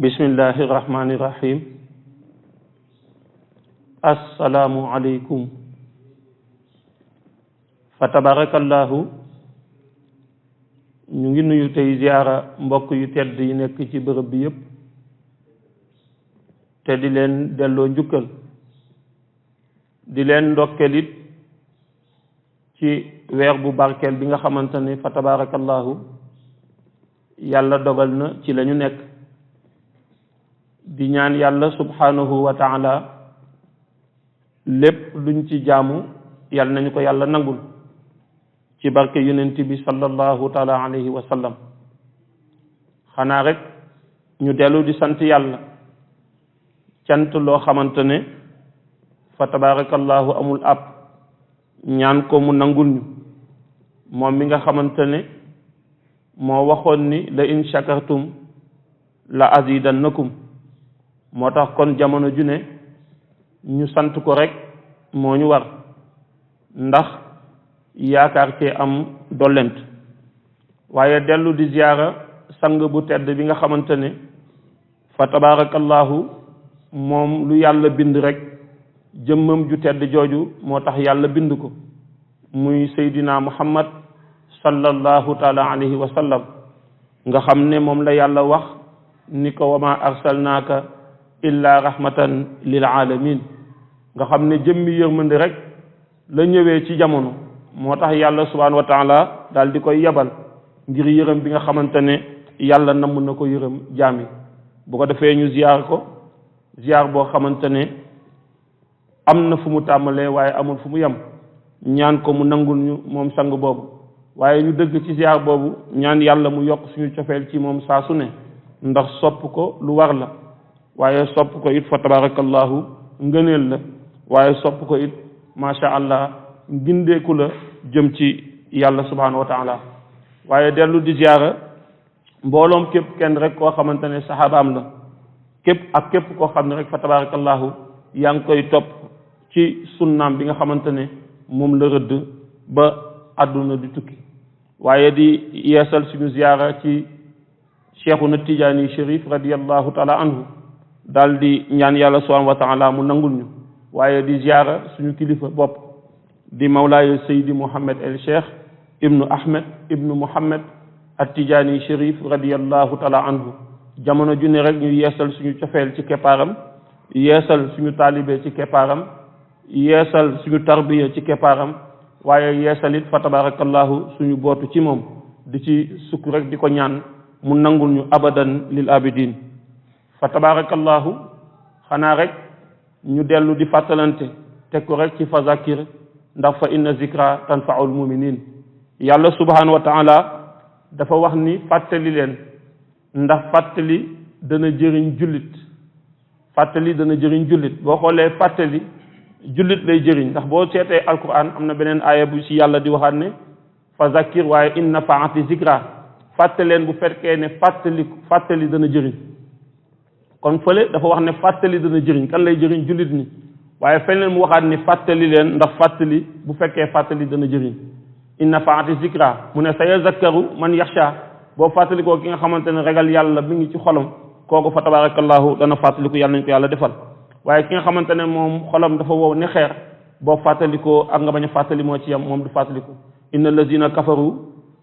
bismillahi rahmani rahim. Assalaamu aleykum. fa tabarakallahu ñu ngi nuyu tey ziyaara mbokk yu tedd yi nekk ci bërëb bi yépp te di leen delloo njukkal, di leen ndokkelit ci weer bu barkeel bi nga xamante ne fa tabarakallahu yàlla dogal na ci lañu nekk. di ñaan yàlla subhanahu wa taala lépp luñ ci jaamu yàlla nañu ko yàlla nangul ci barke yonent bi sallallahu taala alayhi wa sallam. xanaa rek ñu dellu di sant yàlla cant loo xamante ne fa tabarakallahu amul ab, ñaan ko mu nangul ñu moom mi nga xamante ne moo waxoon ni la in shakartum la azidannakum. moo tax kon jamono ju ne ñu sant ko rek moo ñu war, ndax yaakaar cee am dollent. waaye dellu di ziyaara sang bu tedd bi nga xamante ne fa tabarakallahu moom lu yàlla bind rek jëmmam ju tedd jooju moo tax yàlla bind ko, muy Seydina Muhammad sallallahu taala alayhi wa sallam, nga xam ne moom la yàlla wax ni ko wama arsalnaaka illa rahmatan lil alamin. nga xam ne jëmmi yërmande rek la ñëwee ci jamono, moo tax yàlla subhanahu wa taala daal di koy yebal ngir yërëm bi nga xamante ne yàlla namm na ko yërëm jaami. bu ko defee ñu ziyaar ko ziyaar boo xamante ne am na fu mu tàmbalee waaye amul fu mu yem, ñaan ko mu nangul ñu moom sang boobu. waaye ñu dëgg ci ziyaar boobu ñaan yàlla mu yokk suñu cofeel ci moom saa su ne, ndax sopp ko lu war la, waaye sopp ko it fa tabarakallahu ngëneel la, waaye sopp ko it macha allah gindeeku la jëm ci yàlla subhanahu wa taala. waaye dellu di ziyaara mbooloom képp kenn rek koo xamante ne saxaabaam la, képp koo xam ne rek fa tabarakallahu yaa ngi koy topp ci sunnaam bi nga xamante ne moom la rëdd ba àdduna di tukki. waaye di yeesal suñu ziyaara ci cheikhuna tijaani sharif radiallahu taala anhu, daal di ñaan yàlla subhanahu wa taala mu nangul ñu. waaye di ziyaara suñu kilifa bopp di mawlaaye Seydi Mouhamed el Cheikh ibnu Ahmed ibnu Mouhamed at tijaani sharif radiallahu taala anhu. jamono ju ne rek ñu yeesal suñu cofeel ci keppaaram, yeesal suñu taalibe ci keppaaram, yeesal suñu tarbiya ci keppaaram, waaye yeesalit fa tabarakallahu suñu bootu ci moom, di ci sukk rek di ko ñaan mu nangul ñu abadan lil abidin. fa tabarakallahu xanaa rek ñu dellu di fàttalante teg ko rek ci fa zakir, ndax fa inna zikra tanfaul muminin. yàlla subhanahu wa taala dafa wax ni fàttali leen, ndax fàttali dana jëriñ jullit. fàttali dana jëriñ jullit. boo xoolee fàttali jullit lay jëriñ, ndax boo seetee alquran am na beneen aaya bu ci yàlla di waxaat ne fa zakir waaye in nafaati zikra. fàttaleen bu fekkee ne fàttali dana jëriñ. kon fële dafa wax ne fàttali dana jëriñ, kan lay jëriñ? jullit ñi. waaye feneen mu waxaat ni fàttali leen, ndax fàttali bu fekkee fàttali dana jëriñ. in nafaati zikra mu ne sa yazakkaru man yaxsha. boo fàttalikoo ki nga xamante ne ragal yàlla mi ngi ci xolam, kooku fa tabarakallahu dana fàttaliku, yàlla nañ ko yàlla defal. waaye ki nga xamante ne moom xolam dafa wow ne xeer, boo fàttalikoo ak nga bañ a fàttali moo ci yam, moom du fàttaliku. inna allazina kafaru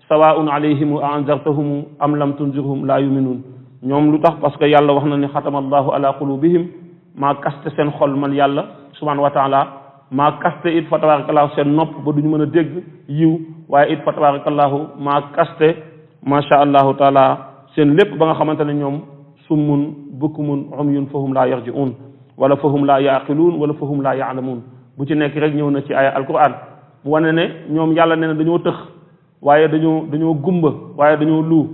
sawaun alayhim a anzartahum am lam tunzirhum la yuminun. ñoom lu tax? parce que yàlla wax na ne xatama allahu ala qulubihim, maa kaste seen xol man yàlla subhanahu wa taala, maa kaste it fa tabarakallahu seen nopp ba duñu mën a dégg yiw, waaye it fa tabarakallahu maa kaste macha allahu taala seen lépp ba nga xamante ne ñoom summun bukmun umyun fahum la yarji'un, wala fahum la yaqiluun, wala fahum la yaalamuun. bu ci nekk rek ñëw na ci ay alquran mu wane ne ñoom yàlla nee na dañoo tëx, waaye dañoo gumba, waaye dañoo luu.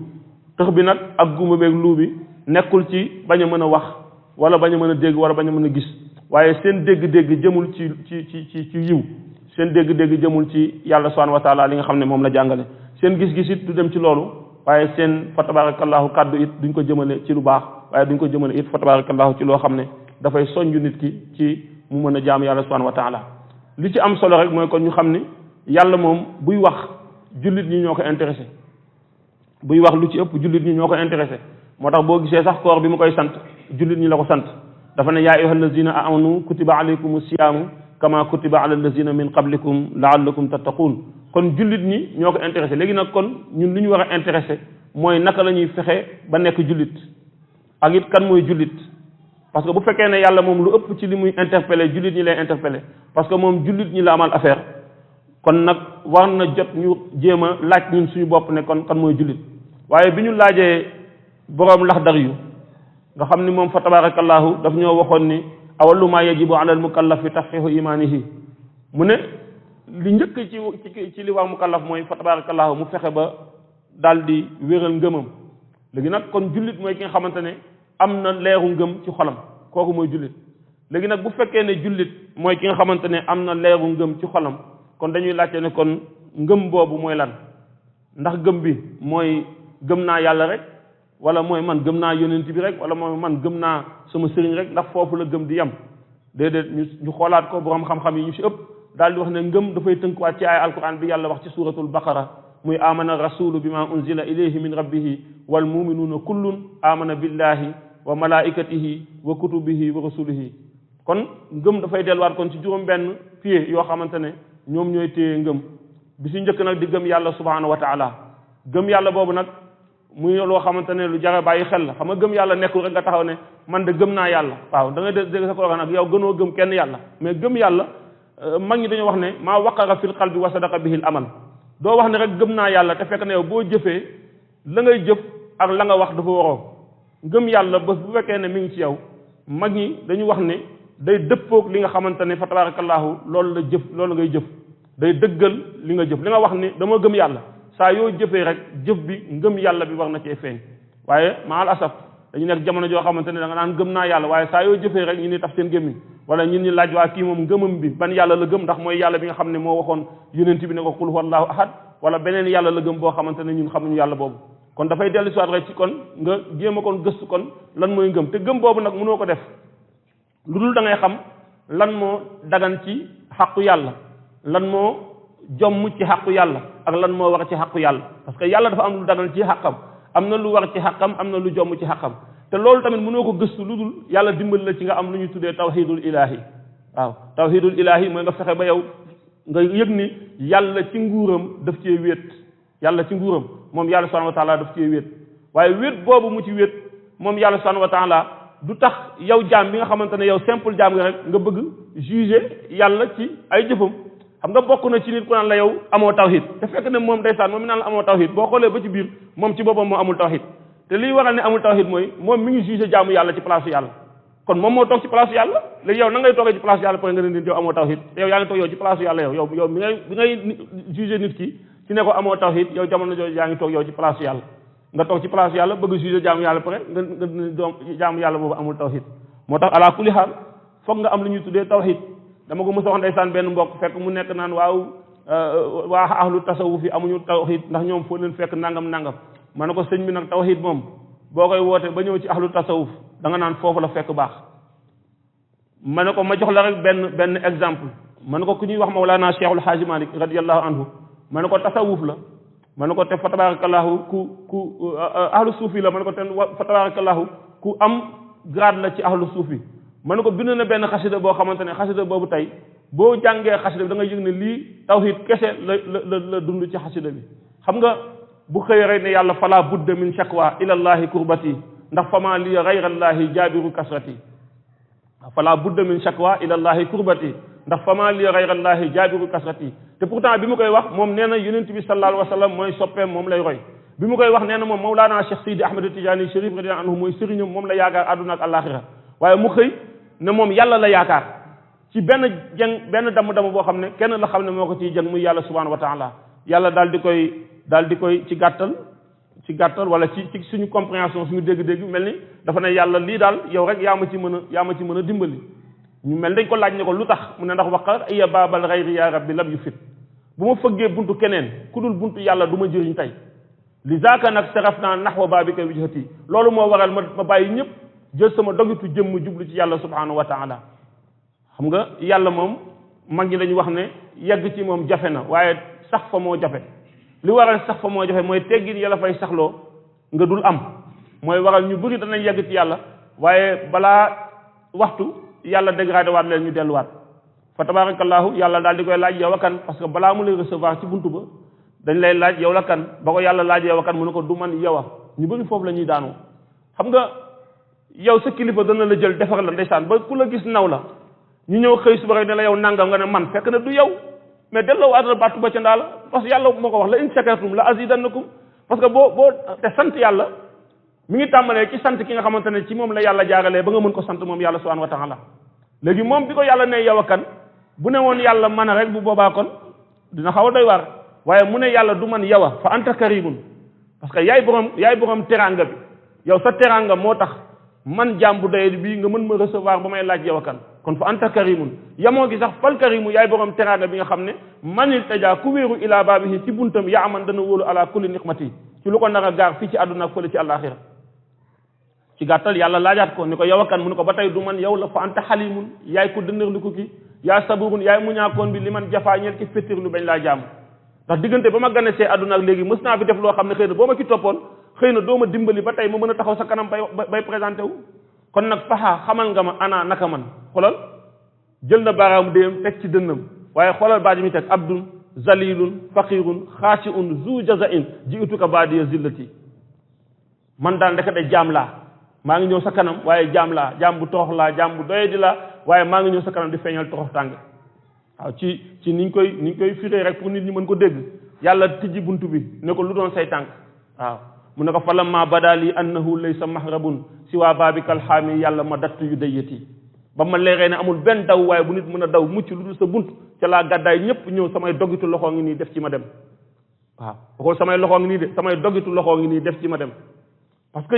tëx bi nag ak gumba beeg luu bi nekkul ci bañ a mën a wax wala bañ a mën a dégg wala bañ a mën a gis, waaye seen dégg-dégg jëmul ci yiw, seen dégg-dégg jëmul ci yàlla subhanahu wa taala li nga xam ne moom la jàngale. seen gis-gis it du dem ci loolu, waaye seen fa tabarakallahu kàddu it duñ ko jëmale ci lu baax, waaye duñ ko jëmale it fa tabarakallahu ci loo xam ne dafay soñju nit ki ci mu mën a jaam yàlla subhanahu wa taala. li ci am solo rek mooy kon ñu xam ni yàlla moom buy wax jullit ñi ñoo ko intéressé, buy wax lu ci ëpp jullit ñi ñoo ko intéressé. moo tax boo gisee sax koor bi mu koy sant jullit ñi la ko sant dafa ne yaa ayyuha allazina amanu kutiba alaykum siyaamu kama kutiba ala allazina min qablikum laallakum tattaqun kon jullit ñi ñoo ko intéressé léegi nag kon ñun li ñu war a intéressé mooy naka la ñuy fexe ba nekk jullit ak it kan mooy jullit parce que bu fekkee ne yàlla moom lu ëpp ci li muy interpellé jullit ñi lay interpellé parce que moom jullit ñi la amal affaire kon nag war na jot ñu jéem a laaj ñun suñu bopp ne kon kan mooy jullit waaye bi ñu laajee boroom Laxdar yu nga xam ni moom fa tabarakallahu daf ñoo waxoon ni awwalu ma yajibu ala al mukallafi tasxiixu imaanihi mu ne li njëkk ci li war mukallaf mooy fa tabarakallahu mu fexe ba daal di wéral ngëmam léegi nag kon jullit mooy ki nga xamante ne am na leeru ngëm ci xolam kooku mooy jullit léegi nag bu fekkee ne jullit mooy ki nga xamante ne am na leeru ngëm ci xolam kon dañuy laajte ne kon ngëm boobu mooy lan ndax gëm bi mooy gëm naa yàlla rek wala mooy man gëm naa yonent bi rek wala mooy man gëm naa sama sëriñ rek ndax foofu la gëm di yem déedéet ñu xoolaat ko borom xam-xam yi ñu ci ëpp daal di wax ne ngëm dafay tënkuwaat ci ay alquran bi yàlla wax ci suratul baqara muy amana rasulu bima unzila ilayhi min rabbihi wal muminuuna kullun amana billahi wa malaikatihi wa kutubihi wa rasulihi kon ngëm dafay delluwaat kon ci juróom benn pied yoo xamante ne ñoom ñooy téye ngëm bi si njëkk nag di gëm yàlla subhanahu wa taala gëm yàlla boobu nag muy loo xamante ne lu jar a bàyyi xel la xam nga gëm yàlla nekkul rek nga taxaw ne man de gëm naa yàlla waaw da ngay dégg sa ko wax nag yow gënoo gëm kenn yàlla mais gëm yàlla mag ñi dañoo wax ne maa waqara fil qalbi wa sadaqa bihi al amal doo wax ne rek gëm naa yàlla te fekk ne yow boo jëfee la ngay jëf ak la nga wax dafa waroo gëm yàlla bés bu fekkee ne mi ngi ci yow mag ñi dañu wax ne day dëppoog li nga xamante ne fa tabarakallahu loolu la jëf loolu ngay jëf day dëggal li nga jëf li nga wax ni dama gëm yàlla saa yoo jëfee rek jëf bi ngëm yàlla bi war na cee feeñ waaye maal asaf dañu nekk jamono joo xamante ne da nga naan gëm naa yàlla waaye saa yoo jëfee rek ñu ni taf seen gémmiñ wala ñun ñi laaj waa kii moom ngëmam bi ban yàlla la gëm ndax mooy yàlla bi nga xam ne moo waxoon yonent bi ne ko qul huwallahu ahad wala beneen yàlla la gëm boo xamante ne ñun xamuñu yàlla boobu kon dafay dellu si waat rek ci kon nga jéem a kon gëstu kon lan mooy ngëm te gëm boobu nag mënoo ko def lu dul da ngay xam lan moo dagan ci xaqu yàlla lan moo jomm ci xaqu yàlla ak lan moo war ci xaqu yàlla parce que yàlla dafa am lu dagan ci xaqam am na lu war ci xaqam am na lu jomm ci xaqam te loolu tamit mënoo ko gëstu lu dul yàlla dimbali la ci nga am lu ñu tuddee tawhidul ilahi waaw tawhidul ilahi mooy nga fexe ba yow nga yëg ni yàlla ci nguuram daf cee wéet yàlla ci nguuram moom yàlla subhanahu wa taala daf cee wéet waaye wéet boobu mu ci wéet moom yàlla subhanahu wa taala du tax yow jaam bi nga xamante ne yow simple jaam nga rek nga bëgg juger yàlla ci ay jëfam xam nga bokk na ci nit ku naan la yow amoo tawhid te fekk ne moom ndeysaan moom mi naan la amoo tawhid boo xoolee ba ci biir moom ci boppam moo amul tawhid te liy waral ne amul tawhid mooy moom mi ngi juger jaamu yàlla ci place yàlla kon moom moo toog ci place yàlla léegi yow na ngay toogee ci place yàlla pare nga ne nit yow amoo tawhid te yow yaa ngi toog yow ci place yàlla yow bi ngay juger nit ki ci ne ko amoo tawhid yow jamono jooju yaa ngi toog yow ci place yàlla nga toog ci place yàlla bëgg juger jaamu yàlla pare nga doom jaamu yàlla boobu amul tawhid moo tax ala kulli xaal foog nga am lu ñuy tuddee tawhid dama ko mos a wax ndeysaan benn mbokk fekk mu nekk naan waaw waa ahlu tasawuf yi amuñu tawhid ndax ñoom foo leen fekk nangam ma ne ko sëñ bi nag tawhid moom boo koy woote ba ñëw ci ahlu tasawuf da nga naan foofu la fekk baax ma ne ko ma jox la rek benn exemple ma ne ko ku ñuy wax Mawlana Cheikhul Haaji Malik radiyallahu anhu ma ne ko tasawuf la ma ne ko te fa tabarakallahu ku ahlu suufi la ma ne ko te fa tabarakallahu ku am grade la ci ahlu suufi ma ne ko bind na benn xasida boo xamante ne xasida boobu tey boo jàngee xasida bi da nga yëg ne lii tawhid kese la dund ci xasida bi xam nga bu xëy rek ne yàlla fala budda min shakwa ilallahi kurbati ndax fama li gayrallahi jaabiru kasrati fala budda min shakwa ilallahi kurbati ndax fama li gayrallahi jaabiru kasrati te pourtant bi mu koy wax moom nee na yonent bi sallallahu alayhi wa sallam mooy soppeem moom lay roy bi mu koy wax nee na moom Mawlana Cheikh Sidi Ahmed Tidiane Chérif radiyallahu anhu mooy sëriñam moom la yaakaar àdduna ak àllaaxira waaye mu xëy ne moom yàlla la yaakaar ci benn damm boo xam ne kenn la xam ne moo ko ciy jëng muy yàlla subhanahu wa taala yàlla daal di koy ci gàttal wala ci suñu compréhension suñu dégg-dégg mel ni dafa ne yàlla lii daal yow rek yaa ma ci mën a dimbali ñu mel dañ ko laaj ne ko lu tax mu ne ndax waqar iya baabal xayri ya rabbi lam yu fit bu ma fëggee buntu keneen ku dul buntu yàlla du ma jëriñ tey li zaaka nag saraf naa naxwa baabika wijhati loolu moo waral ma bàyyi ñëpp jël sama dogitu jëmm jublu ci yàlla subhanahu wa taala xam nga yàlla moom mag ñi dañu wax ne yegg ci moom jafe na waaye sax fa moo jafe li waral sax fa moo jafe mooy teggin yàlla fay saxloo nga dul am mooy waral ñu bëri danañ yegg ci yàlla waaye balaa waxtu yàlla dégradé waat leen ñu delluwaat fa tabarakallahu yàlla daal di koy laaj yow a kan parce que balaa mu lay recevoir ci buntu ba dañ lay laaj yow la kan ba ko yàlla laaj yow a kan mu ne ko du man yow a ñu bëri foofu la ñuy daanoo xam nga yow sa kilifa dana la jël defar la ndeysaan ba ku la gis naw la ñu ñëw xëy suba rek ne la yow nangam nga ne man fekk na du yow mais delloo waat la battu ba ca ndaa la parce que yàlla moo ko wax la in shakartum la azidannakum parce que boo te sant yàlla mi ngi tàmbalee ci sant ki nga xamante ne ci moom la yàlla jaaralee ba nga mën ko sant moom yàlla subhanahu wa taala léegi moom bi ko yàlla ne yow a kan bu ne woon yàlla mën a rek bu boobaa kon dina xaw a doy waar waaye mu ne yàlla du man yow a fa anta karimun parce que yaay borom teranga bi yow sa teranga moo tax man jaam bu doyee bii nga mën ma recevoir ba may laaj yow a kan kon fa anta karimun yamoo gi sax fal karimu yaay borom teranga bi nga xam ne manil tajaa ku wéeru ilaa baabihi ci buntam yaa aman dana wóolu ala kulli niqmati ci lu ko nar a gaar fii ci àdduna ak fële ci àllaaxira ci gàttal yàlla laajaat ko ni ko yow a kan mu ne ko ba tey du man yow la fa anta xalimun yaay ko dëndërlu ko ki yaa saburun yaay muñaakoon bi li man jafaa ñeel ki féttir lu bañ laa jaamu ndax diggante ba ma gane see àdduna ak léegi mës naa fi def loo xam ne xëy na boo ma ci toppoon xëy na doo ma dimbali ba tey ma mën a taxaw sa kanam bay présenté wu kon nag faxaa xamal nga ma ana naka man xoolal jël na baaraamu déem teg ci dënnam waaye xoolal baat mi teg abdun zalilun faqirun xaasiun zu jazain ji utuka baadiya zillati man daal ndekete jaam laa maa ngi ñëw sa kanam waaye jaam laa jaam bu torox laa jaam bu doye di laa waaye maa ngi ñëw sa kanam di feeñal torox tàng waaw ci niñ koy firee rek pour nit ñi mën ko dégg yàlla tijji buntu bi ne ko lu doon say tànk waaw mu ne ko falamma badali annahu laysa mahrabun siwa babikal xaami yàlla ma dattu yu dayyati ba ma leeree ne amul benn daw waaye bu nit mën a daw mucc lu dul sa bunt ca laa gàddaay ñëpp ñëw samay dogitu loxoo ngi nii def ci ma dem waaw waxul samay loxoo ngi nii de samay dogitu loxoo ngi nii def ci ma dem parce que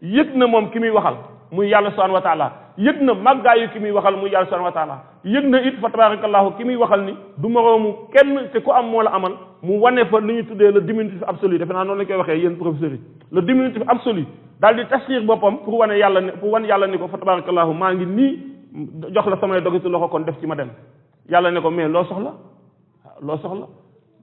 yëg na moom ki muy waxal muy yàlla subhanahu wa taala yëg na màggaayu ki muy waxal muy yàlla subhanahu wa taala yëg na it fa tabarakallahu ki muy waxal ni du moroomu kenn te ku am moo la amal mu wane fa lu ñu tuddee le diminutif absolu defe naa noonu lañ koy waxee yéen professeurs yi le diminutif absolu daal di tasxiir boppam pour wane yàlla ne pour wan yàlla ni ko fa tabarakallahu maa ngi nii jox la samay dogitu loxo kon def ci ma dem yàlla ne ko mais loo soxla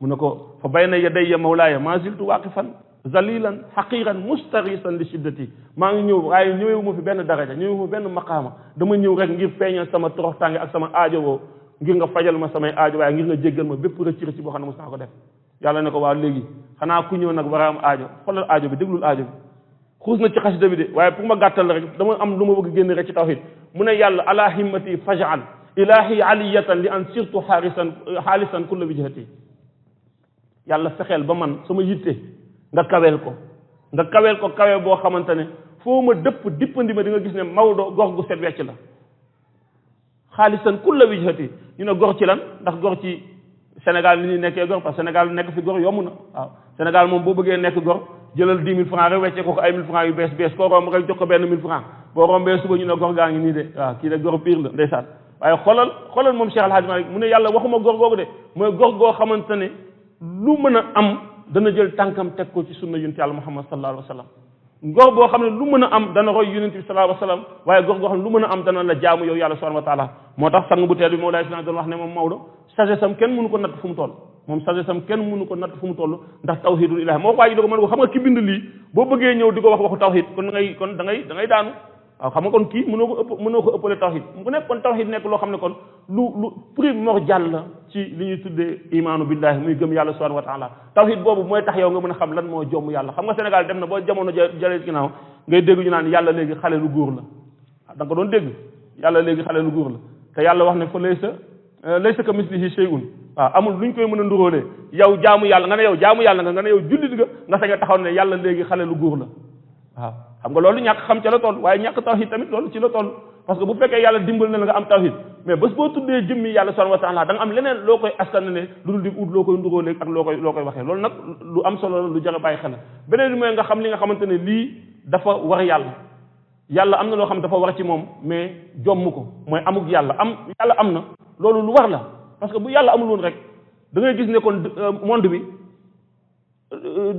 mu ne ko fa bayna yadayya mawlaaya ma ziltu waaqifan zalilan haqiran mustaghisan li shiddati maa ngi ñëw waaye ñëwewu ma fi benn daraja ñëwewu ma benn maqaama dama ñëw rek ngir feeñal sama toroxtaange ak sama aajowoo ngir nga fajal ma samay aajo waaye ngir nga jéggal ma bépp rëcc boo xam ne mos naa ko def yàlla ne ko waaw léegi xanaa ku ñëw nag war a am aajo xoolal aajo bi déglul aajo bi xuus na ci xasida bi de waaye pour ma gàttal rek dama am lu ma bëgg génn rek ci tawhid mu ne yàlla ala himmati fajal ilahi aliyatan li an sirtu xaalisan kulla wijhati yàlla fexeel ba man sama yitte nga kaweel ko kawe boo xamante ne foo ma dëpp dippandi ma di nga gis ne Maodo gox gu set wecc la xaalisan kulla wijhati ñu ne gor ci lan ndax gor ci Sénégal ni ñuy nekkee gor parce que Sénégal nekk fi gor yomb na waaw Sénégal moom boo bëggee nekk gor jëlal 10 000 francs rek weccee ko ay 1000 francs yu bees koo romb rek jox ko benn 1000 francs boo rombee suba ñu ne gor gaa ngi nii de waaw kii de gor pire la ndeysaan waaye xoolal moom Cheikh Al Hadj Malick mu ne yàlla waxuma gor googu de mooy gor goo xamante ne lu mën a am dana jël tànkam teg ko ci sunna yonent yàlla Muhammad sallallahu alayhi wa sallam góor boo xam ne lu mën a am dana roy yonent bi sallallahu alayhi wa sallam waaye góor goo xam ne lu mën a am dana la jaamu yow yàlla subhanahu wa taala moo tax sang bu teel bi Mawlaay Islam doon wax ne moom Maodo sagesse am kenn mënu ko natt fu mu toll moom sagesse am kenn mënu ko natt fu mu toll ndax tawhidul ilahi moo ko waa ji da ko mën ko xam nga ki bind lii boo bëggee ñëw di ko wax waxu tawhid kon da ngay daanu waaw xam nga kon kii mënoo ko ëppale tawhid mu nekk kon tawhid nekk loo xam ne kon lu primordial la ci li ñuy tuddee imaanu billahi muy gëm yàlla subhanahu wa taala tawhid boobu mooy tax yow nga mën a xam lan moo jomm yàlla xam nga Sénégal dem na boo jamono jëlee ginnaaw ngay dégg ñu naan yàlla léegi xale lu góor la da nga ko doon dégg yàlla léegi xale lu góor la te yàlla wax ne fa laysa ka mislihi shay'un waaw amul luñ koy mën a nduróolee yow jaamu yàlla nga ne yow jaamu yàlla nga ne yow jullit nga sañ a taxaw ne yàlla léegi xale lu góor la waaw xam nga loolu ñàkk xam ca la toll waaye ñàkk tawhid tamit loolu ci la toll parce que bu fekkee yàlla dimbal na la nga am tawhid mais bés boo tuddee jëmmi yàlla subhanahu wa taala da nga am leneen loo koy askan ne lu dul di ut loo koy nduróolee ak loo koy waxee loolu nag lu am solo la lu jar a bàyyi xel beneen bi mooy nga xam li nga xamante ne lii dafa war yàlla am na loo xam dafa war ci moom mais jomm ko mooy amuk yàlla am na loolu lu war la parce que bu yàlla amul woon rek da ngay gis ne kon monde bi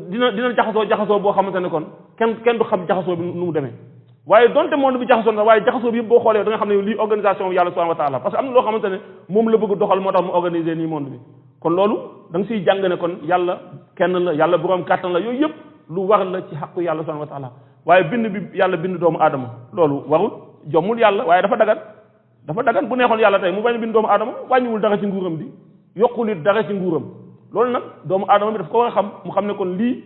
dina jaxasoo boo xamante ne kon kenn du xam jaxasoo bi nu mu demee waaye donte monde bi jaxasoo na waaye jaxasoo bi yëpp boo xoolee da nga xam ne lii organisation bi yàlla subhanahu wa taala parce que am na loo xamante ne moom la bëgg doxal moo tax mu organiser nii monde bi kon loolu da nga siy jàng ne kon yàlla kenn la yàlla boroom kàttan la yooyu yëpp lu war la ci xaqu yàlla subhanahu wa taala waaye bind bi yàlla bind doomu aadama loolu warul jommul yàlla waaye dafa dagan bu neexoon yàlla tey mu bañ bind doomu aadama wàññiwul dara ci nguuram di yokkul it dara ci nguuram loolu nag doomu aadama bi daf ko war a xam mu xam ne kon lii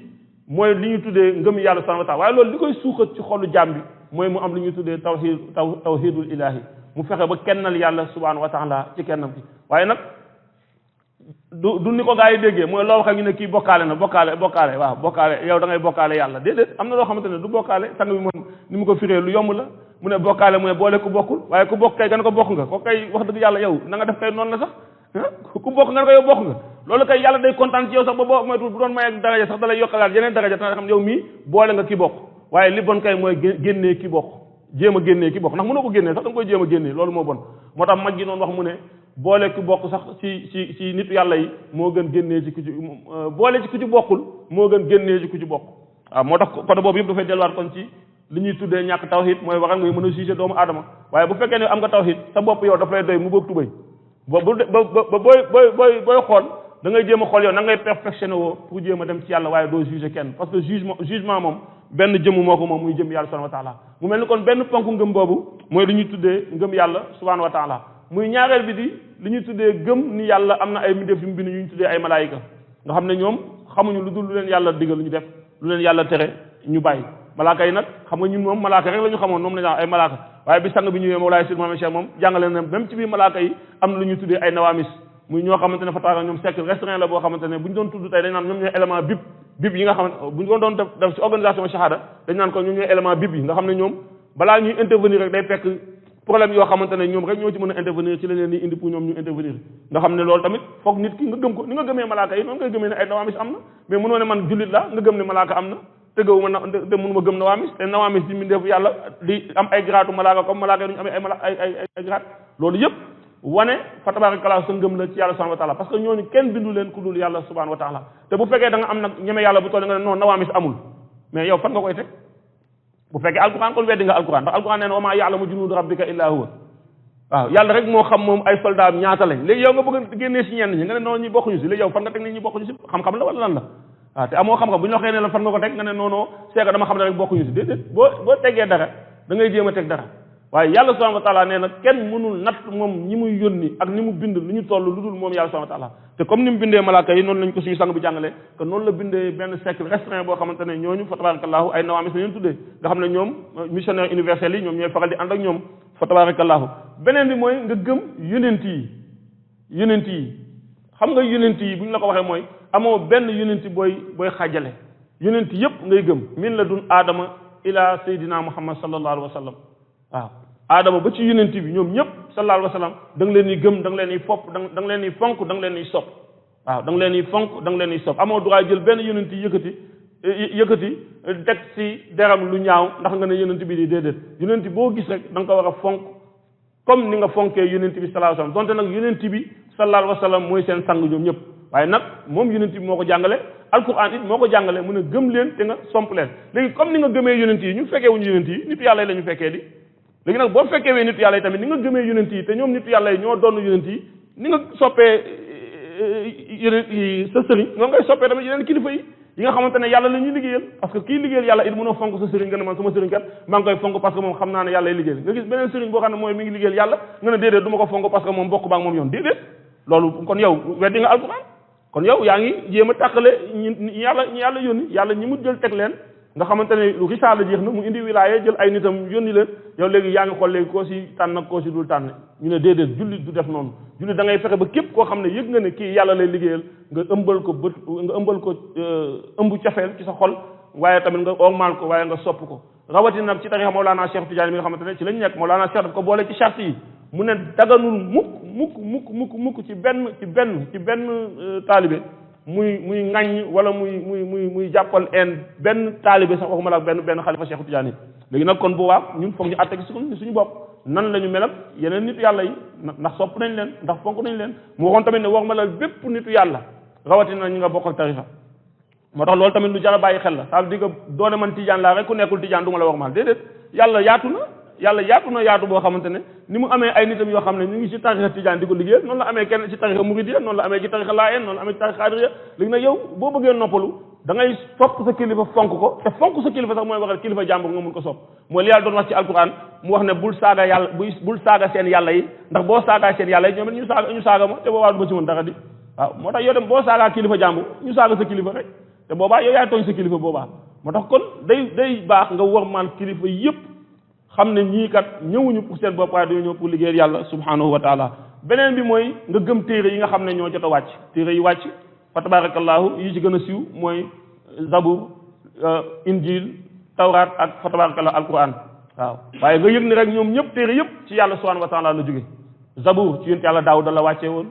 mooy li ñu tuddee ngëm yàlla subhanahu wa taala waaye loolu li koy suuxat ci xolu jaam bi mooy mu am li ñuy tuddee tawhidul ilahi mu fexe ba kennal yàlla subhanahu wa taala ci kennam ki waaye nag du ni ko gaa yi déggee mooy loo wax ñu ne kii bokkaale na bokkaale waaw bokkaale yow da ngay bokkaale yàlla déedéet am na loo xamante ne du bokkaale sang bi moom ni mu ko firee lu yomb la mu ne bokkaale mooy boole ku bokkul waaye ku bokk kay gan ko bokk nga ko kay wax dëgg yàlla yow na nga def kay noonu la sax ku bokk nga ne ko yow bokk nga loolu kay yàlla day kontaan ci yow sax ba boo moytu bu doon may ak daraja sax da lay yokkalaat yeneen daraja tax xam yow mii boole nga ki bokk waaye li bon kay mooy génnee ki bokk jéem a génnee ki bokk ndax mënoo ko génnee sax da nga koy jéem a génnee loolu moo bon moo tax mag gi noonu wax mu ne boole ki bokk sax ci nitu yàlla yi moo gën génnee ci ku ci boole ci ku ci bokkul moo gën génnee ci ku ci bokk waaw moo tax côté boobu yëpp dafay delluwaat kon ci li ñuy tuddee ñàkk tawhid mooy waral ngay mën a juger doomu aadama waaye bu fekkee ne am nga tawhid sa bopp yow daf lay doy mu bëgg tubay ba booy xool da ngay jéem a xool yow na ngay perfectionné woo pour jéem a dem ci yàlla waaye doo juger kenn parce que jugement moom benn jëmm moo ko moom muy jëm yàlla subhanahu wa taala mu mel ni kon benn ponk ngëm boobu mooy li ñuy tuddee ngëm yàlla subhanahu wa taala muy ñaareel bi di li ñuy tuddee gëm ni yàlla am na ay mbindeef yu mu bind yu ñu tuddee ay malaayika nga xam ne ñoom xamuñu lu dul lu leen yàlla digal ñu def lu leen yàlla tere ñu bàyyi malaaka yi nag xam nga ñun moom malaaka rek la ñu xamoon moom la ñu ay malaaka waaye bi sang bi ñëwee Mawlaay Seydi Mouhamed Cheikh moom jàngale na même ci biir malaaka yi am na lu ñuy tuddee ay nawaamis muy ñoo xamante ne fataaka ñoom cercle restreint la boo xamante ne bu ñu doon tudd tey dañ naan ñoom ñooy élément bip yi nga xamante bu ñu ko doon def ci organisation shahada dañ naan ko ñoom ñooy élément bip yi nga xam ne ñoom balaa ñuy intervenir rek day fekk problème yoo xamante ne ñoom rek ñoo ci mën a intervenir ci la leen di indi pour ñoom ñu intervenir nga xam ne loolu tamit foog nit ki nga gëm ko ni nga gëmee malaaka yi noonu ngay gëmee ne ay nawaamis am na mais mënoo ne man jullit la nga gëm ne malaaka am na tëggawu ma te mënuma gëm nawaamis te nawaamis di mbindeef yàlla di am ay gratu malaaka comme malaaka yi duñu amee ay grade loolu yëpp wane fa tabarakallah sa ngëm la ci yàlla subhanahu wa taala parce que ñooñu kenn bindu leen ku dul yàlla subhanahu wa taala te bu fekkee da nga am nag ñeme yàlla bu toll nga ne non nawaamis amul mais yow fan nga koy teg bu fekkee alquran kon weddi nga alquran ndax alquran nee na wa maa ya'lamu junuuda rabbika illaa huwa waaw yàlla rek moo xam moom ay soldat ñaata lañ léegi yow nga bëgg a génnee si ñenn ñi nga ne noonu ñi bokkuñu si léegi yow fan nga teg ni ñi bokkuñu si xam-xam la wala lan la waaw te amoo xam-xam bu ñu waxee ne la fan nga ko teg nga ne non c'est que dama xam ne rek bokkuñu si déedéet boo teggee dara da ngay jéem a teg dara waaye yàlla subhanahu wa taala nee na kenn mënul natt moom ñi muy yónni ak ni mu bind lu ñu toll lu dul moom yàlla subhanahu wa taala te comme ni mu bindee malaaka yi noonu lañ ko suñu sang bi jàngalee que noonu la bindee benn cercle restreint boo xamante ne ñooñu fa tabarakallahu ay nawaamis la leen tuddee nga xam ne ñoom missionnaire universel yi ñoom ñooy faral di ànd ak ñoom fa tabarakallahu beneen bi mooy nga gëm yonent yi xam nga yonent yi bu ñu la ko waxee mooy amoo benn yonent booy xaajale yonent yëpp ngay gëm min la dun aadama ila sayyidina muhammad sallallahu alayhi wa sallam waaw aadama ba ci yonent bi ñoom ñëpp sallallahu alayhi wa sallam da nga leen di gëm da nga leen di fopp da nga leen di fonk da nga leen di sopp waaw da nga leen di fonk da nga leen di sopp amoo droit jël benn yonent yi yëkkati teg ci deram lu ñaaw ndax nga ne yonent bi di déedéet yonent boo gis rek da nga ko war a fonk comme ni nga fonkee yonent bi sallallahu alayhi wa sallam donte nag yonent bi sallallahu alayhi wa sallam mooy seen sang ñoom ñëpp waaye nag moom yonent bi moo ko jàngale alquran it moo ko jàngale mu ne gëm leen te nga somp leen léegi comme ni nga gëmee yonent yi ñu fekkee wuñu yonent yi nitu yàlla yi la ñu fekkee di léegi nag boo fekkee wee nitu yàlla yi tamit ni nga gëmee yonent yi te ñoom nitu yàlla yi ñoo doon yonent yi ni nga soppee yonent yi sa sëriñ noonu ngay soppee tamit yeneen kilifa yi nga xamante ne yàlla la ñuy liggéeyal parce que kii liggéeyal yàlla it mënoo fonk sa sëriñ nga ne man sama sëriñ kat maa ngi koy fonk parce que moom xam naa ne yàlla lay liggéeyal nga gis beneen sëriñ boo xam ne mooy mi ngi liggéeyal yàlla nga ne déedéet du ma ko fonk parce que moom bokk baa moom yoon déedéet loolu kon yow weddi nga alquran kon yow yaa ngi jéem a tàqale ñi yàlla yónni yàlla ñi mu jël teg leen nga xamante ne lu risaala jeex na mu indi wilaaye jël ay nitam yónni leen yow léegi yaa ngi xool léegi koo si tànn ak koo si dul tànn ñu ne déedéet jullit du def noonu jullit da ngay fexe ba képp koo xam ne yëg nga ne kii yàlla lay liggéeyal nga ëmbal ko ëmb cofeel ci sa xol waaye tamit nga ormaal ko waaye nga sopp ko rawatina nag ci tarixa Mawlana Cheikh Tidiane mi nga xamante ne ci lañ nekk Mawlana Cheikh daf ko boole ci charte yi mu ne daganul mukk ci benn taalibe muy ŋaññ wala muy jàppal benn taalibe sax waxuma la benn xalifa Cheikh Tidiane léegi nag kon bu waaw ñun foog ñu àtte gi suñu bopp nan la ñu mel ak yeneen nitu yàlla yi ndax sopp nañ leen ndax fonk nañ leen mu waxoon tamit ne waxuma la bépp nitu yàlla rawatina ñi nga bokkal tarixa moo tax loolu tamit lu jar a bàyyi xel la ça veut dire que doone man tijaan laa rek ku nekkul tijaan du ma la wax maal déedéet yàlla yaatu na yaatu boo xamante ne ni mu amee ay nitam yoo xam ne ñu ngi ci tarixa tijaan di ko liggéey noonu la amee kenn ci tarixa muridiya noonu la amee ci tarixa laayeen noonu la amee ci tarixa xaadiriya léegi nag yow boo bëggee noppalu da ngay sopp sa kilifa fonk ko te fonk sa kilifa sax mooy waxal kilifa jàmbur nga mun ko sopp mooy li yàlla doon wax ci alquran mu wax ne bul saaga yàlla bul saaga seen yàlla yi ndax boo saagaa seen yàlla yi ñoom it ñu saaga ma te boobaa du ma ci mën dara di waaw moo tax yow dem boo saagaa kilifa jàmbur ñu saaga sa kilifa rek te boobaa yow yaay tooñ sa kilifa boobaa moo tax kon day baax nga wormaal kilifa yépp xam ne ñii kat ñëwuñu pour seen bopp waaye dañoo ñëw pour liggéeyal yàlla subhanahu wa taala beneen bi mooy nga gëm téere yi nga xam ne ñoo jot a wàcc téere yi wàcc fa tabarakallahu yi ci gën a siiw mooy zabur injil tawraat ak fa tabarakallahu alquran waaw waaye nga yëg ni rek ñoom ñëpp téere yëpp ci yàlla subhanahu wa taala la jóge zabur ci yonent yàlla daawuda la wàccee woon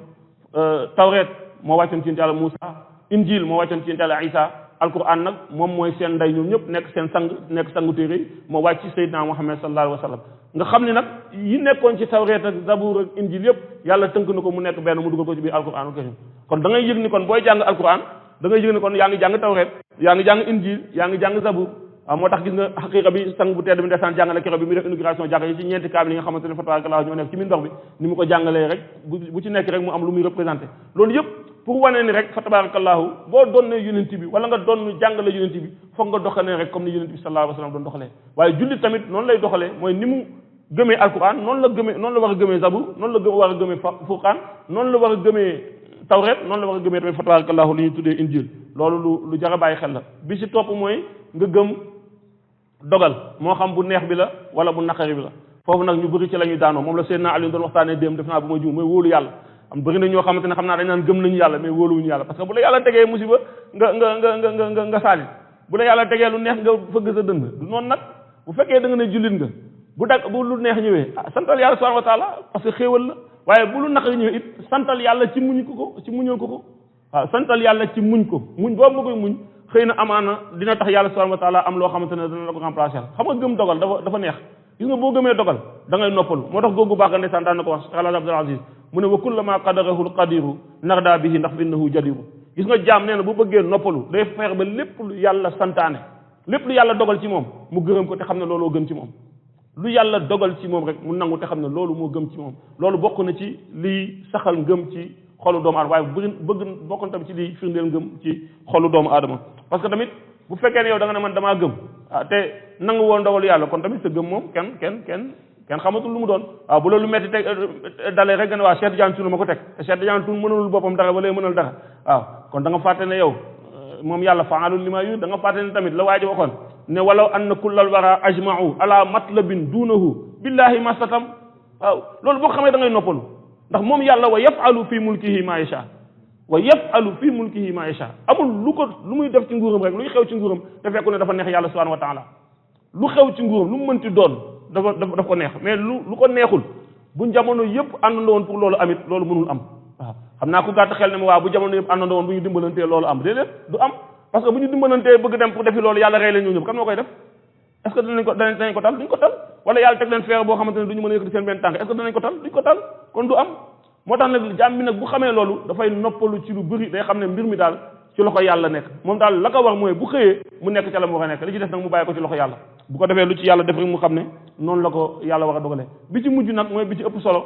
tawreet moo wàccoon ci yonent yàlla Muusa injil moo wàccoon ci yonent yàlla Isa alquran nag moom mooy seen ndey ñoom ñëpp nekk seen sang nekk sangu téere yi moo wàcc ci Seydina Muhammad sallallahu alayhi wa sallam nga xam ne nag yi nekkoon ci tawreet ak zabur ak injil yëpp yàlla tënk na ko mu nekk benn mu dugal ko ci biir alquranul karim kon da ngay yëg ni kon booy jàng alquran da ngay yëg ni kon yaa ngi jàng tawreet yaa ngi jàng injil yaa ngi jàng zabur waaw moo tax gis nga xaqiqa bi sang bu tedd bi ndeysaan jàngale keroog bi muy def inauguration jàkka yi ci ñeenti kaamil yi nga xamante ne fa tabarakallah ñoo nekk ci min ndox bi ni mu ko jàngalee rek bu ci nekk rek mu am lu muy représenté loolu yëpp pour wane ni rek fa tabarakallahu boo doon ne yonent bi wala nga doon jàngale yonent bi foog nga doxalee rek comme ni yonent bi sallallahu alayhi wa sallam doon doxalee waaye jullit tamit noonu lay doxalee mooy ni mu gëmee alquran noonu la war a gëmee zabur noonu la war a gëmee furqaan noonu la war a gëmee tawreet noonu la war a gëmee tamit fa tabarakallahu li ñuy tuddee injil loolu lu jar a bàyyi xel la bi ci topp mooy nga gëm dogal moo xam bu neex bi la wala bu naqari bi la foofu nag ñu bëri ci la ñuy daanoo moom la Seydina Ali doon waxtaanee démb def naa bu ma juum mooy wóolu yàlla am bëri na ñoo xamante ne xam naa dañ naan gëm nañu yàlla mais wóoluwuñu yàlla parce que bu la yàlla tegee musiba nga saalit bu la yàlla tegee lu neex nga fëgg sa dënd du noonu nag bu fekkee da nga ne jullit nga bu lu neex ñëwee santal yàlla subhanahu wa taala parce que xéewal la waaye bu lu naqari ñëwee it santal yàlla ci muñal ko ko waaw santal yàlla ci muñ ko muñ boobu nga koy muñ xëy na amaana dina tax yàlla subhanahu wa taala am loo xamante ne dana la ko remplacer xam nga gëm dogal dafa neex gis nga boo gëmee dogal da ngay noppalu moo tax googu baax nga ndeysaan daan na ko wax Alaaji Abdul Aziz mu ne wa kullama qadarahu alqadiru narda bihi ndax innahu jadiru gis nga jaam nee na bu bëggee noppalu day feex ba lépp lu yàlla santaane lépp lu yàlla dogal ci moom mu gërëm ko te xam ne looloo gën ci moom lu yàlla dogal ci moom rek mu nangu te xam ne loolu moo gëm ci moom loolu bokk na ci liy saxal ngëm ci xolu doomu aadama waaye bëgg bokkoon tamit ci liy firndeel ngëm ci xolu doomu aadama parce que tamit bu fekkee ne yow da nga ne man damaa gëm te nangu woon dogalu yàlla kon tamit sa gëm moom kenn xamatul lu mu doon waaw bu loolu metti dalee rek nga ne waa Cheikh Tidiane Thioune ma ko teg te Cheikh Tidiane Thioune mënalul boppam dara wala mënal dara waaw kon da nga fàtte ne yow moom yàlla faalul li ma yu da nga fàtte ne tamit la waa ji waxoon ne walaw anna kullal wara ajma'u ala matlabin duunahu billahi ma satam waaw loolu boo xamee da ngay noppalu ndax moom yàlla wa yafalu fi mulkihi ma yasha wa yafalu fi mulkihi ma yasha amul lu muy def ci nguuram rek luy xew ci nguuram te fekku ne dafa neex yàlla subhanahu wa taala lu xew ci nguuram lu mu mënti doon dafa ko neex mais lu ko neexul bu jamono yëpp àndandoo woon pour loolu amit loolu mënul am waaw xam naa ku gàtt xel ne ma waaw bu jamono yëpp àndandoo woon bu ñu dimbalantee loolu am déedéet du am parce que bu ñu dimbalantee bëgg dem pour defi loolu yàlla rey leen ñoo ñëpp kan moo koy def est-ce que danañ ko tal duñ ko tal wala yàlla teg leen feere boo xamante ne duñu mën a yëkkati seen benn tànk est-ce que danañ ko tal duñ ko tal kon du am moo tax nag jaam bi nag bu xamee loolu dafay noppalu ci lu bëri day xam ne mbir mi daal ci loxo yàlla nekk moom daal la ko war mooy bu xëyee mu nekk ca la mu war a nekk li ci def nag mu bàyyi ko ci loxo yàlla bu ko defee lu ci yàlla def rek mu xam ne noonu la ko yàlla war a dogalee bi ci mujj nag mooy bi ci ëpp solo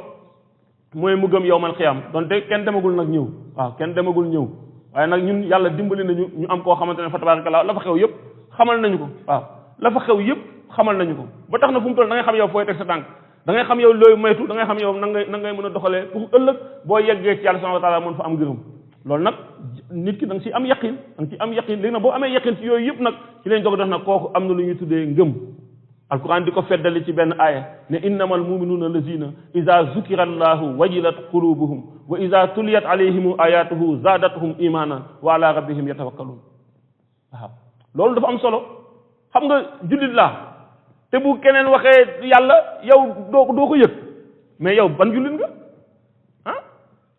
mooy mu gëm yawmal xiyaam donte kenn demagul nag ñëw waaw kenn demagul ñëw waaye nag ñun yàlla dimbali nañu ñu am koo xamante ne fa tabarakallah la fa xew yëpp xamal nañu ko waaw la fa xew yëpp xamal nañu ko ba tax na fu mu toll da ngay xam yow fooy teg sa tànk da ngay xam yow looy moytu da ngay xam yow nan ngay mën a doxalee pour ëllëg boo yeggee ci yàlla subhanahu wa taala mën fa am gërëm loolu nag nit ki da nga ci am yaqin léegi nag boo amee yaqin ci yooyu yëpp nag ci lañ doog def nag kooku am na lu ñuy tuddee ngëm alquran di ko feddali ci benn aaya ne innamal muminuuna allazina ida zukira allahu wajilat qulubuhum wa ida tuliyat alayhim ayatuhu zadatuhum imanan wa ala rabbihim yatawakkalun waaw loolu dafa am solo xam nga jullit laa te bu keneen waxee yàlla yow doo ko yëg mais yow ban jullit nga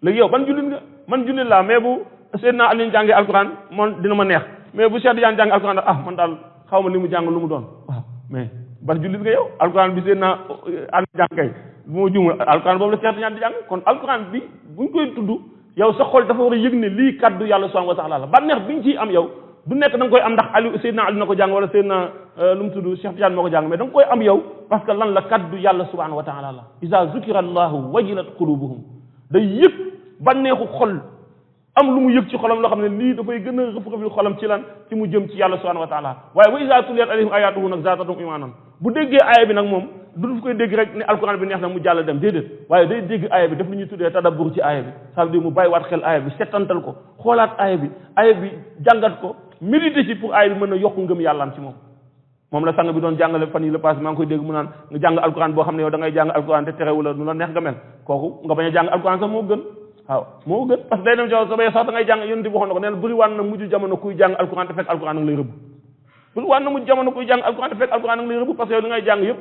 léegi yow ban jullit nga man jullit laa mais bu Seydina Ali jàngee alquran man dina ma neex mais bu Cheikh Tidiane jàngee alquran man daal xaw ma li mu jàng lu mu doon waaw mais ban jullit nga yow alquran bi Seydina Ali jàng kay bu ma juumul alquran boobu la Cheikh Tidiane di jàng kon alquran bi buñ koy tudd yow sa xol dafa war a yëg ne lii kaddu yàlla subhanahu wa taala la bànneex bi ñu ciy am yow du nekk da nga koy am ndax Ali Seydina Ali na ko jàng wala Seydina lu mu tudd Cheikh Tidiane moo ko jàng mais da nga koy am yow parce que lan la kaddu yàlla subhanahu wa taala la iza zukira allahu wajilat qulubuhum day yëg bànneexu xol am lu mu yëg ci xolam loo xam ne lii dafay gën a rëf-rëfli xolam ci lan ci mu jëm ci yàlla subhanahu wa taala waaye wa iza tuliyat alayhim ayatuhu nag zaadathum imanan bu déggee aaya bi nag moom du daf koy dégg rek ne alquran bi neex na mu jàll dem déedéet waaye day dégg aaya bi def lu ñuy tuddee tadabbur ci aaya bi ça veut dire mu bàyyiwaat xel aaya bi settantal ko xoolaat aaya bi jàngat ko méditer ci pour aaya bi mën a yokku ngëm yàllaam ci moom la sang bi doon jàngale fan yi la passé maa ngi koy dégg mu naan nga jàng alquran boo xam ne yow da ngay jàng alquran te terewu la nu la neex nga mel kooku nga bañ a jàng alquran sax moo gën waaw moo gën parce que day dem ci sa bay sax da ngay jàng yonent bi waxoon na ko nee na bëri waan na mujj jamono kuy jàng alquran te fekk alquran nag lay rëbb bëri waan na mujj jamono kuy jàng alquran te fekk alquran nag lay rëbb parce que yow da ngay jàng yëpp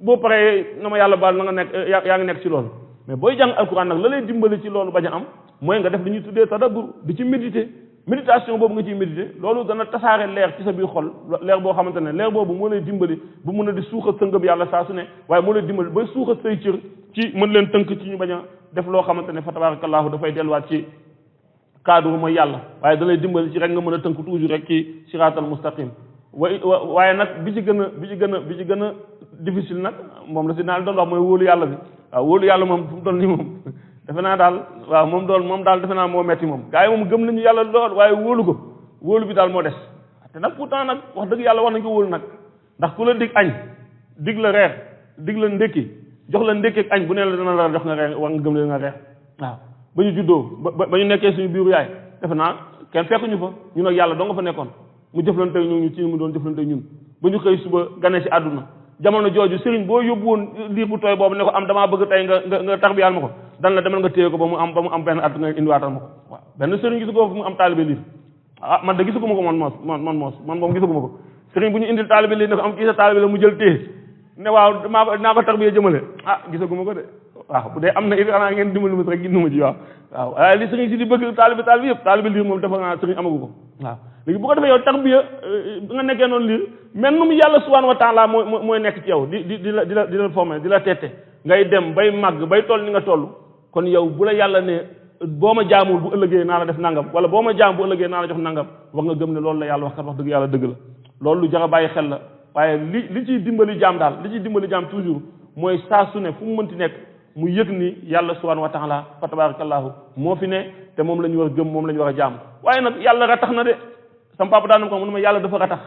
boo paree na ma yàlla baal na nga nekk yaa ngi nekk ci loolu mais booy jàng alquran nag la lay dimbali ci loolu bañ a am mooy nga def li ñuy tuddee tadabbur di ci méditer méditation boobu nga ciy méditer loolu dana tasaare leer ci sa biir xol leer boo xamante ne leer boobu moo lay dimbali bu mën a di suuxat sa ngëm yàlla saa su ne waaye moo lay dimbali bay suuxat say cër ci mën leen tënk ci ñu bañ a def loo xamante ne fa tabarakallahu dafay delluwaat ci cadre mooy yàlla waaye da lay dimbali ci rek nga mën a tënk toujours rek ci siraatal mustaqim waaye nag bi ci gën a difficile nag moom la si naal doon wax mooy wóolu yàlla bi waaw wóolu yàlla moom fu mu toll nii moom defe naa daal waaw moom daal defe naa moo metti moom gars yi moom gëm nañu yàlla lool waaye wóolu bi daal moo des te nag pourtant nag wax dëgg yàlla war nañ ko wóolu nag ndax ku la dig añ dig la reer dig la ndékki jox la ndékki ak añ bu ne la dana la jox nga reer war nga gëm leen nga reer waaw ba ñu juddoo ba ñu nekkee suñu biiru yaay defe naa kenn fekkuñu fa ñun ak yàlla doo nga fa nekkoon mu jëflante ñu ci mu doon jëflante ñun ba ñu xëy suba gane ci àdduna jamono jooju sëriñ boo yóbbu woon liir bu tooy boobu ne ko am damaa bëgg tey nga tarbiyaal ma ko dan la demal nga téye ko ba mu am benn at nga indiwaatal ma ko waaw benn sëriñ gisu ko fu mu am taalibe liir ah man de gisuguma ko man moom gisuguma ko sëriñ bu ñu indil taalibe liir ne ko am kii sa taalibe la mu jël téye ne waaw naa ko tarbiya jëmale ah gisaguma ko de waaw bu dee am na it xanaa ngeen dimbali ma rek gindu ma ci waaw waaye li sëriñ si di bëgg taalibe yëpp taalibe liir moom dafa nga sëriñ amagu ko waaw léegi bu ko defee yow tarbiya nga nekkee noonu liir mais nu mu yàlla subhanahu wa taala mooy nekk ci yow di la formé di la tette ngay dem bay màgg bay toll ni nga toll kon yow bu la yàlla ne boo ma jaamul bu ëllëgee naa la def nangam wala boo ma jaam bu ëllëgee naa la jox nangam war nga gëm ne loolu la yàlla wax kat wax dëgg yàlla dëgg la loolu lu jar a bàyyi xel la waaye li ciy dimbali jaam daal li ciy dimbali jaam toujours mooy saa su ne fu mu mënti nekk mu yëg ni yàlla subhanahu wa taala fa tabarakallahu moo fi ne te moom la ñu war a gëm moom la ñu war a jaam waaye nag yàlla ratax na de sama papa daanam ko mu ne ma yàlla dafa ratax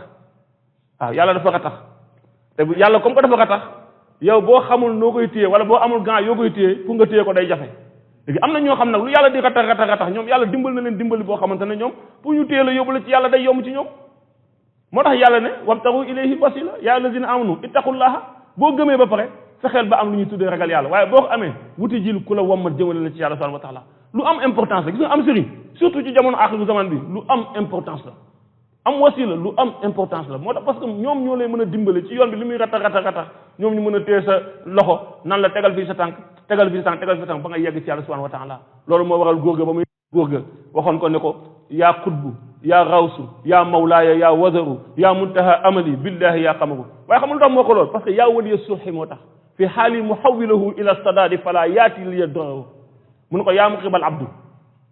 waaw yàlla dafa ratax te yàlla comme que dafa ratax yow boo xamul noo koy téye wala boo amul gant yoo koy téye pour nga téye ko day jafe léegi am na ñoo xam nag lu yàlla di ratax ñoom yàlla dimbal na leen dimbali boo xamante ne ñoom pour ñu téye la yóbbu la ci yàlla day yomb ci ñoom moo tax yàlla ne wabtagu ilayhi wasila yaa allazina amanu ittaqullaha boo gëmee ba pare fexeel ba am lu ñuy tuddee ragal yàlla waaye boo ko amee wuti jil ku la wommat jëmale la ci yàlla subhanahu wa taala lu am importance la gis nga am sëriñ surtout ci jamono axiru zaman bi lu am importance la am wasila lu am importance la moo tax parce que ñoom ñoo lay mën a dimbale ci yoon bi li muy ratax ñoom ñu mën a téye sa loxo nan la tegal fii sa tànk tegal fii sa tànk ba nga yegg ci yàlla subhanahu wa taala loolu moo waral góor ga ba muy góor ga waxoon ko ne ko yaa xutbu yaa rawsu yaa mawlaaya yaa wazaru yaa muntaha amali billahi yaa xamaru waaye xam lu tax moo ko lool parce que yaa waliya sulhi moo tax fi xaali muhawilahu ila sadadi fala yaati liya doro mu ne ko yaa muqibal abdu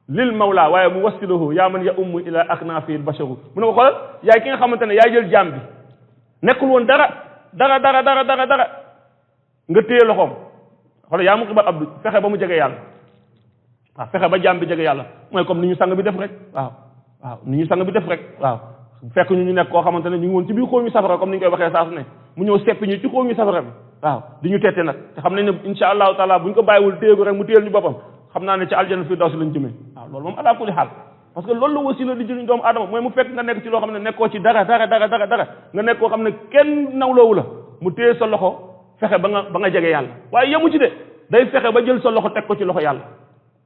lil mawla waaye mu wassilahu yaa man ya ummu ila aknafi basharu mu ne ko xoolal yaay ki nga xamante ne yaay jël jaam bi nekkul woon dara nga téye loxoom xoolal yaa muqibal abdu fexe ba mu jege yàlla waaw fexe ba jaam bi jege yàlla mooy comme ni ñu sang bi def rek waaw ni ñu sang bi def rek waaw fekk ñu nekk koo xamante ne ñu ngi woon ci biir xóoñu safara comme ni ñu koy waxee saa su ne mu ñëw seppi ñu ci xóoñu safara bi waaw di ñu tette nag te xam nañ ne insha allahu taala bu ñu ko bàyyiwul téye ko rek mu téyel ñu boppam xam naa ne ci aljana firdaws lañ jëmee waaw loolu moom ala kulli xaal parce que loolu la wasila di jëriñ doomu aadama mooy mu fekk nga nekk ci loo xam ne nekkoo ci dara nga nekk koo xam ne kenn nawloowu la mu téye sa loxo fexe ba nga jege yàlla waaye yemu ci de day fexe ba jël sa loxo teg ko ci loxo yàlla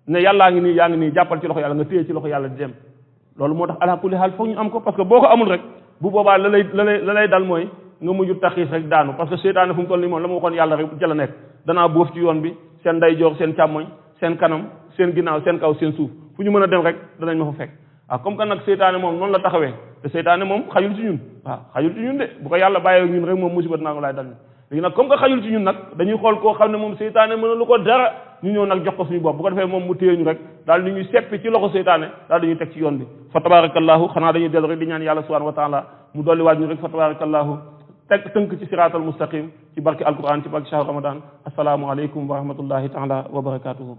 ne yàllaa ngi nii yaa ngi nii jàppal ci loxo yàlla nga téye ci loxo yàlla di dem loolu moo tax ala kulli xaal foog ñu am ko parce que boo ko amul rek bu boobaa la lay dal mooy nga mujj taxiis rek daanu parce que seytaane fu mu toll nii moom la ma waxoon yàlla rek ca la nekk danaa bóof ci yoon bi seen ndeyjoor seen càmmoñ seen kanam seen ginnaaw seen kaw seen suuf fu ñu mën a dem rek danañ ma fa fekk waaw comme que nag seytaane moom noonu la taxawee te seytaane moom xajul ci ñun waaw xajul ci ñun de bu ko yàlla bàyyee ñun rek moom musiba dinaa ko laay dal ñu léegi nag comme que xajul ci ñun nag dañuy xool koo xam ne moom seytaane mën lu ko dara ñu ñëw nag jox ko suñu bopp bu ko defee moom mu téye ñu rek daal di ñuy seppi ci loxo seytaane daal dañuy teg ci yoon bi fa tabarakallahu xanaa dañuy dellu rek di ñaan yàlla subhanahu wa taala mu dolli waaj ñu rek fa tabarakallahu tënk ci siraatal mustaqim ci barke alquran ci barke shahru ramadan assalaamu aleykum wa rahmatullahi taala wa barakatuhu